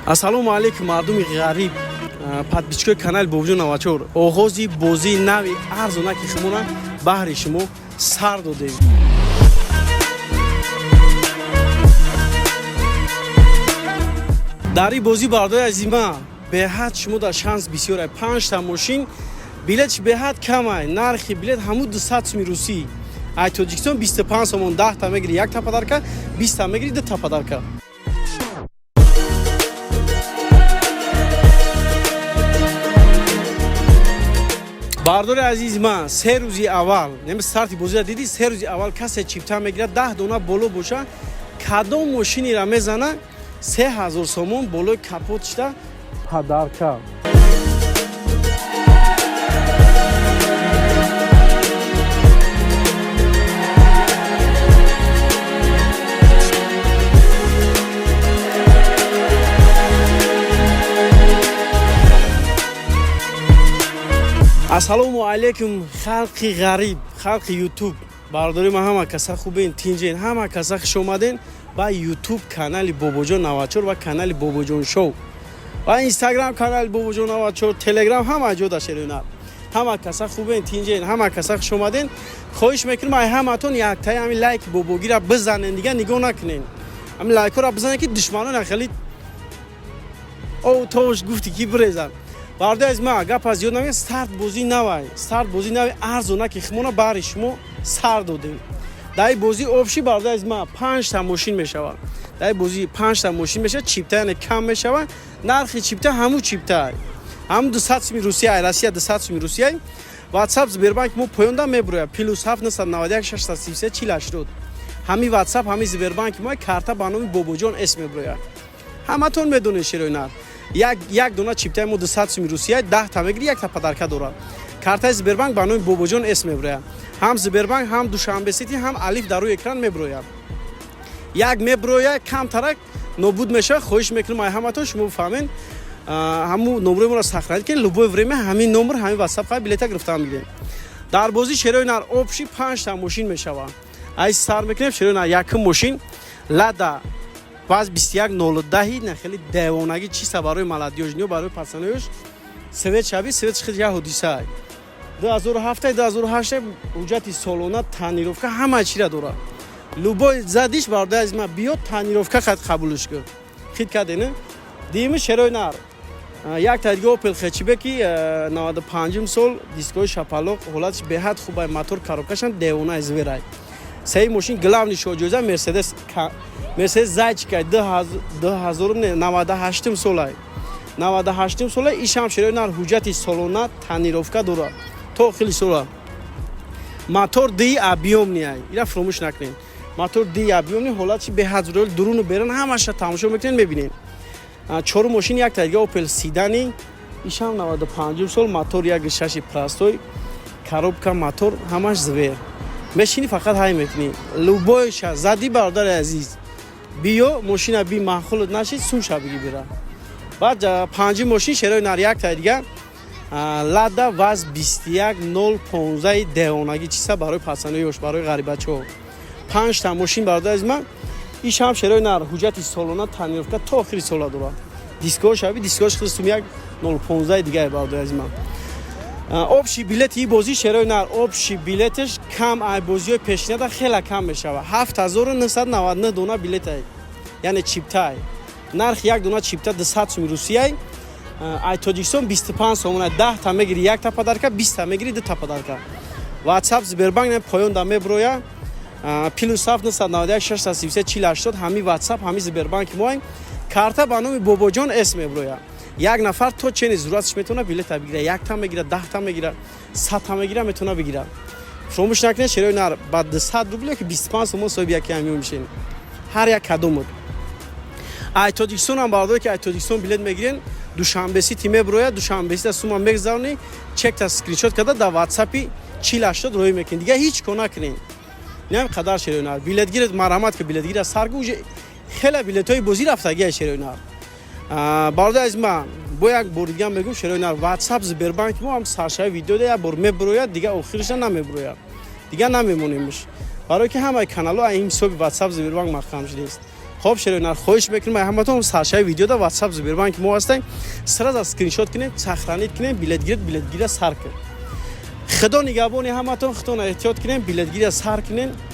Ассалому алайкум, мардуми ғариб, подписчикои канали Бобоҷон 94. Оғози бозии нави арзонаки шуморо баҳри шумо сар додем. Дар ин бозӣ, бардои азима, беҳад шумо дар шанс бисёр. Панҷта мошин, билетш беҳад камай. Нархи билет ҳамун 200 суми русӣ. Ай Тоҷикистон 25 сомон. 10-та мегири, якта подарка, 20-та мегири, дута подарка. Бардори азизи ман, 3 рӯзи аввал, неми старти бозиро дидӣ, 3 рӯзи аввал касе чипта мегирад, 10 дона боло боша, кадом мошинеро мезана, 3000 сомон болои капотшда подарка. Ассалому алайкум, халқи ғариб, халқи Ютуб. Бародари ман, ҳама каса хубен, тинҷен? Ҳама каса хуш омаден ба Ютуб канали Бобоҷон 94 ва канали Бобоҷон Шоу ва Инстаграм канали Бобоҷон 94, Телеграм, ҳама ҷо да шеринар. Ҳама каса хубен, тинҷен? Ҳама каса хуш омаден. Хоҳиш мекунам, ай ҳаматон яктаи ҳами лайки бобогира бизанен, дига нигоҳ накунен. Ҳами лайкҳоро бизанен, ки душманон хеле о тош гуфти ки бирезан. Бародари аз ма, гап аз зиёд намегӯям. Старт бозӣ навай, старт бозӣ навай арзона ки химона баҳри шумо сар додем. Дар ин бозӣ общий, бародари аз ма, панҷта мошин мешавад. Дар ин бозӣ панҷта мошин мешавад. Чипта, яъне кам мешавад нархи чипта. Ҳамун чипта ҳамун 200 суми Русия, Россия, 200 суми Русия. Ватсап Сбербанк мо поёнда мебурояд: +7 991 633 40 80. Ҳами Ватсап, ҳами Сбербанки мо, карта ба номи Бобоҷон С мебурояд. Ҳаматон медонед, шерои нар. Як дона чиптаи мо 200 суми Русия, 10-та мегири, якта подарка дорад. Картаи Сбербанк ба номи Бобоҷон С мебурояд. Ҳам Сбербанк, ҳам Душанбе Сити, ҳам Алиф дар рӯи экран мебурояд. Як мебурояд, камтарак нобуд мешавад. Хоҳиш мекунам, ай ҳаматон шумо бифаҳмен, ҳамун номерои моро сохранить кунед. Любое время ҳамин номер, ҳамин Ватсап қай билета гирифтан мегирем. Дар бозӣ, шерои нар, общий панҷта мошин мешавад. Ай сар мекунем, шерои нар. Якум мошин Лада ВАЗ 21 010, на хеле девонагӣ чиста барои молодёжь ниё, барои пацаноёш. Свет шаби, свет хел як ҳодиса. 2007, 2008, ҳуҷҷати солона, тонировка, ҳама чира дорад. Любой задиш, бародари аз ман, биё, тонировка хат қабулш кун. Хит карден. Дими, шерои нар, як та дига Опел хэтчбеки 95 сол, дискои шапалоқ, ҳолатиш беҳад хубай, мотор, коробкашам девонаи зверай. Сеи мошин, главный шоҳҷоиза, Мерседес, Мерседес зайчикай, 2098 солай, 98 сола. Ишам, шерои нар, ҳуҷҷати солона, тонировка дорад то хеле сола. Мотор ди объёмный, ира фуромӯш накунед. Мотор ди объёмный, ҳолатши беҳад зурол, дуруну берун ҳамаша тамошо мекунед, мебинед. Чорум мошин як та дига Опел седани, ишам 95 сол, мотор як шаши простой, коробка, мотор ҳамаш звер. Мешини, фақат ҳай мекунӣ. Любойша зади, бародари азиз, биё, мошина би, маъқулат нашид, сумша биги, бира. Баъд панҷи мошин, шерои нар, як та дига Лада ВАЗ 21 015, девонагӣ чиса барои пацанои ёш, барои ғарибачаҳо. Панҷта мошин, бародари азиз ман. Ишам, шерои нар, ҳуҷҷати солона, тонировка то охири сола дорад. Дискош аби, дискош хел як 015 дигае. Бародари азиз ман, общий билети ин бозӣ, шерои нар, общий билеташ кам, ай бозиҳои пешинада хела кам мешавад. 7999 дона билетай, яъне чиптай. Нархи як дона чипта 200 суми русияй, ай Тоҷикистон 25 сомона. 10-та мегири, якта подарка, 20-та мегири, дута подарка. Ватсап Сбербанк поён да меброя: +7 991 633 40 80. Ҳами Ватсап, ҳами Сбербанки моем. Карта ба номи Бобоҷон С меброя. Як нафар то чени зурратш метавона билета бигира. Якта мегира, 10-та мегира, 100-та мегира, метавона бигира. Фуромӯш накунед, шерои нар, ба 200 рубл ёки 25 сомон соҳиби яке ҳамиён мешен, ҳар як кадомот. Ай Тоҷикистонам, бародаре ки ай Тоҷикистон билет мегирен, Душанбе Сити меброяд. Душанбе Сита сума мегзаронӣ, чекта скриншот карда дар Ватсапи 40 80 роҳӣ мекунед. Дига ҳеҷ кор накунед. Инам қадар, шерои нар. Билетгирет, марҳамат, ки билетгира саргу, уже хеле билетҳои бозӣ рафтагия, шерои нар. Бародари азиз ман, бо як бори дига мегӯм, шерои нар, Ватсап Сбербанк мо ҳам саршави видео да як бор мебурояд, дига охириша намебурояд, дига намемонемш, барое ки ҳамаи каналҳо ин ҳисоби Ватсап Сбербанк маҳкам шудааст. Хоб, шерои, хоҳиш мекунем ҳаматон, саршави видеода WhatsApp Сбербанк мо ҳастем, сразу скриншот кунед, сохранить кунед, билетгиред, билетгира сар кунед. Худо нигаҳбони ҳаматон, худтон эҳтиёт кунед, билетгира сар кунед.